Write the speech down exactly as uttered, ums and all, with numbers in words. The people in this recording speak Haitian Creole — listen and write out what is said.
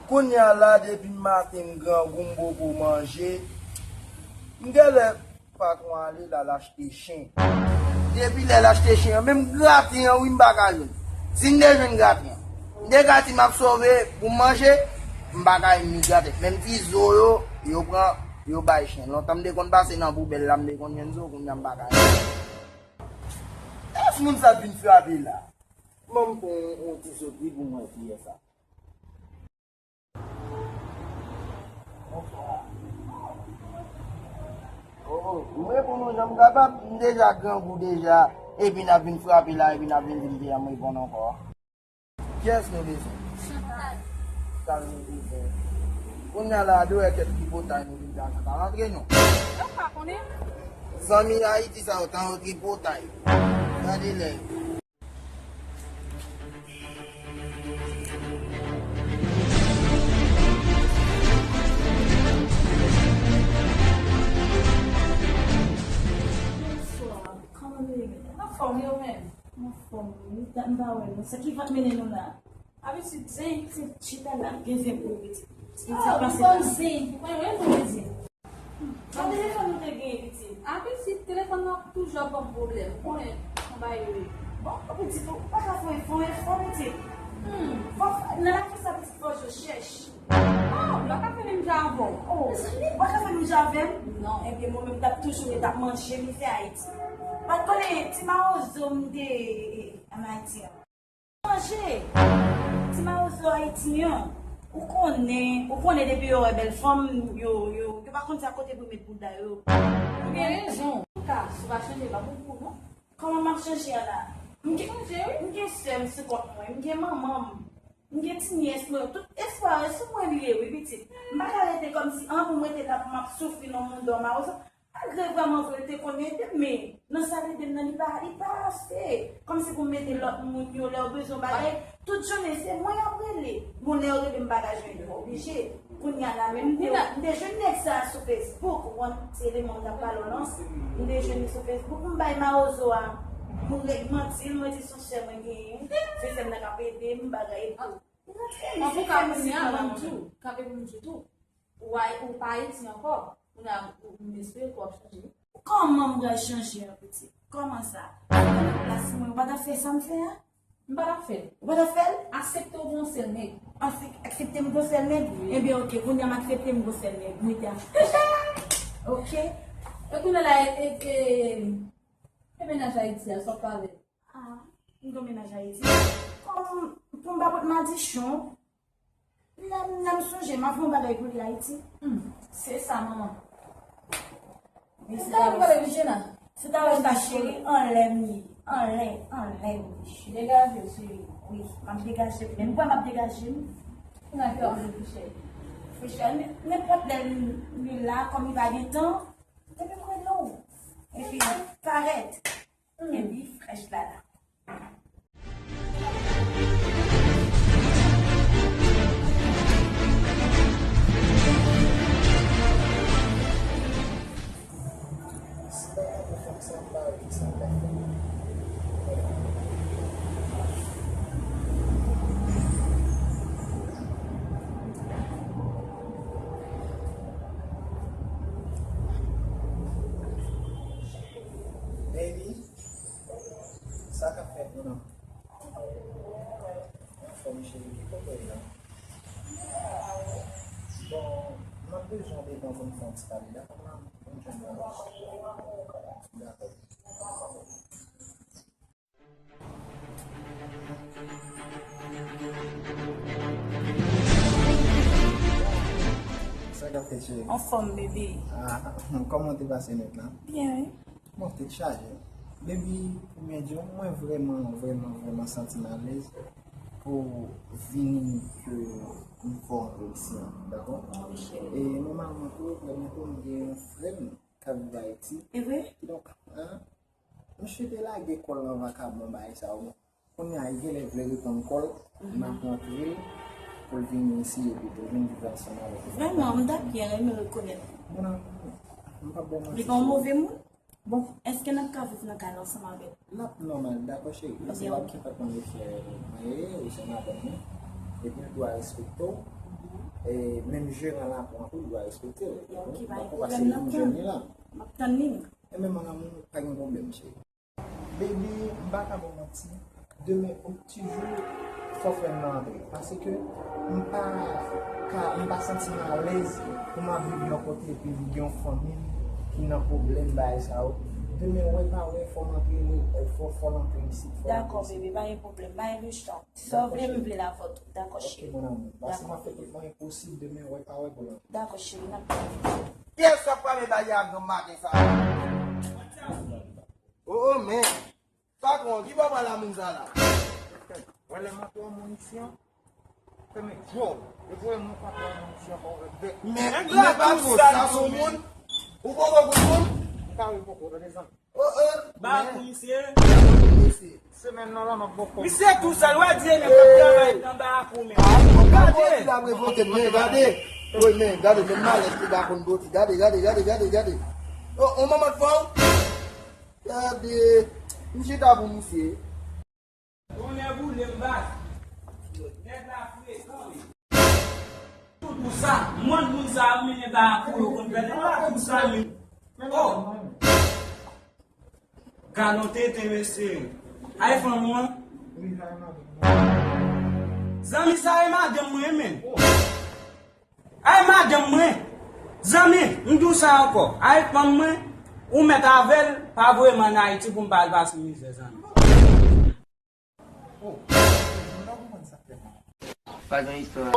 Kounye a la, depi maten m grangou, m poko manje. M genlè patwon ale, l al achte chen. Depi lè l achte chen an, menm graten an, wi, m pa ka jwenn. Si m te jwenn graten an, m te ka di m ap sove pou m manje, m pa ka jwenn ni graten. Menm ti zo yo, yo pran, yo bay chen. Lontan m te konn pase nan poubèl la, m te konn jwenn zo, kounye a m pa ka jwenn. Èske moun sa t vin frape la? Ban m pran yon, yon ti sot wi pou m wè kiyès sa. Bonswa. Oh, oh, m reponn ou jan m kapab, m deja grangou deja, epi n ap vin frape la, epi n ap vin di m deja m reponn ankò. Kiyès nou bezwen? Chantal. Chantal nou bezwen. Kounye a la, de wè kèk tripotay nou vin fè a Chantal. Antre non. Yo pa konnen. Zanmi Ayiti sa yo, tan yo tripotay. Gade lè yo. Bonswa, kòman nou ye, medam? Anfòm, e ou menm? Anfòm, wi. Dat m pa wè nou. Sa ki va mennen nou la? Abisid zen. Se chita la, gen zen pou ou, pitit. Pitit pase la. Zen, ou pa wè nou gen zen. Nan telefòn nou te genyen, pitit? Abisid, telefòn nan ap toujou ap ban m pwoblèm. Ou konnen, anba yo ye. Bon, pitit, ou pa ka fè yon efò, efò, pitit. Hmm. Fò, nan lavi sa, pitit, fò je chèch. Oh, w pa ka fè menm jan avè w. Oh, mezanmi, w pa ka fè menm jan avè m? Non. Ebyen, mwen menm, t ap toujou ret ap manje mizè Ayiti. Pa t konnen ti mawozo m te ann Ayiti an. Manje! Ti mawozo Ayiti an. Ou konnen, ou konnen depi yo wè bèl fanm, yo, yo, yo pa konn sa kote pou yo met bouda yo. Ou gen rezon. Ka, si w pa chanje, pa bon pou ou, non. Kòman m ap chanje a la? M gen, m gen sè m sou kont mwen, m gen manman m, m gen ti nyès mwen, tout espwa yo sou mwen li ye, wi, pitit. M pa ka rete kòmsi an pou m rete la pou m ap soufri nan moun dòm a, malgre vrèman vre l te konn ede m, men nan sa l ede m nan, li pa, li pa ase. Kòmsi pou m ede lòt moun yo, lè yo bezwen bagay, tout jounen se mwen y ap rele. Bon, lè yo rele m pa ka jwenn yo, oblije. Kounye a la menm, m te, m te jwenn nèg sa a sou Facebook, w konn se eleman m t ap pale w lan. M te jwenn li sou Facebook, m bay mawozo a, m reg manti l, mwen di se yon sè mwen genyen, se sè m nan k ap ede m, bagay epi. Li rantre, li se fè mizik ban m di w, kanpe pou m di w tou, ou pa Ayiti ankò, kounye a, m espere ke w ap chanje. Kòman m pral chanje an, pitit? Kòman sa? Si w te nan plas mwen, ou pa t ap fè sa m fè a? M pa t ap fè l. Ou pa t ap fè l? Aksepte w gon sèl nèg. Aksepte m gon sèl nèg? Wi. Ebyen, oke, kounye a m aksepte m gon sèl nèg. Mete a. Oke. E kounye a la, e, e, e, e mennaj Ayiti a, sa w ap fè avè l? Ah, m gon mennaj Ayiti. Kòm pou m pa pot madichon, lè m, lè m sonje, m ap fè yon bagay pou li Ayiti. Hmm, se sa, manman. Men se ta wè, se ta wè sa, cheri, anlè m ye. Anlè, anlè m ye, cheri. Degaje w, cheri. Wi, m ap degaje m. Men m kwè m ap degaje m. Kounye a ki w ap vle, cheri? Frechè, nenpòt lè li la, kòm li pa gen tan, depi m rele w. Epi, parèt. Epi frèch la la. Baby, sa k ap fèt, mon amour? Anfòm, cheri, ki kote w ye la? Bon, m ap bezwen w devan pou n fè yon ti pale, dakò, m ap vin jwenn ou anlè. Dakò. Sa k ap fèt, cheri? Anfòm, bebe. Ah, kòman w te pase nèt la? Byen, wi. Bon, tèt chaje. Baby, pou byen di w, mwen vrèman, vrèman, vrèman santi m alèz pou vini ke m fè w antre isi an, dakò? E nòmalman tou, trè byento, m gen yon frè m k ap viv Ayiti. E vre? Kidonk, an, misye te lage kò l nan vakabon bagay sa yo. Bon, kounye a, li genlè vle reponn kò l, m ap rantre l pou l vini isi epi pou l vin viv ansanm avèk nou. Vrèman, m ta byen renmen rekonèt li. Mon amour, m p ap ba w manti. Li pa yon move moun? Bon. Èske n ap ka viv nan kay la ansanm avè l? L ap nòmal, dakò, cheri. Paske l ap gentan konn li se mwen ye, ou se madanm mwen. Epi l dwa respekte w. E menm jeran la pou anpil, l dwa respekte w. Ok, pa gen pwoblèm nan. Pase yon jèn li la. M ap tann li. E men mon amour, pa gen pwoblèm, cheri. Baby, m pa ka ba w manti. Demen, ou toujou fè frè m nan antre. Paske m pa ka, m pa santi m alèz pou m ap viv yon kote epi m gen yon fanmi m ki nan pwoblèm, bagay sa yo. Demen, wè pa wè, fò m antre, fò, fò l antre isit, fò l antre isit. Dakò, baby, pa gen pwoblèm, pa gen kesyon. Si sa w vle, m vle l avè w tou. Dakò, cheri. Ok, mon amour. Paske m ap fè tout mwayen posib demen, wè pa wè pou l antre. Dakò, cheri, n ap pale. Kiyès k ap pale bagay a gran maten sa a? Oh, oh, men. Patwon, ki bò pral a moun sa la? Wè lè m ap yon moun isi an, fèmen djòl. Yo voye mwen patwon moun isi an kò vèk vèk. Men, men patwon, sa sou moun? Ou poko kout moun? M ka wi poko, tande zanmi. Oh, oh, ba men kou misye. Misye. Semèn nan la, m ap bòkò. Misye tou sèl, wè di e menm k ap travay nan ba kou menm. Gade. Gade. Gade, men, gade, men malèt ki ba konn boti. Gade, gade, gade, gade, gade. Oh, on manman fò. Gade, m chita pou misye. Tonnè boule m baz. Nèg la frekan wi. Tout pou sa, mòn moun sa ap mennen ba pou yo konn fè nèg la pou sa menm. Oh. Gad on tenten mesye. Ay fanm ou an? Zanmi sa e madanm mwen menm. Ay madanm mwen, zanmi, m di w sa ankò. Ay fanm mwen, ou mèt avè l, pa voye m ann Ayiti pou m pa al pase mizè, zanmi. Oh, m pa konprann sa k fè mal. Pa gen istwa.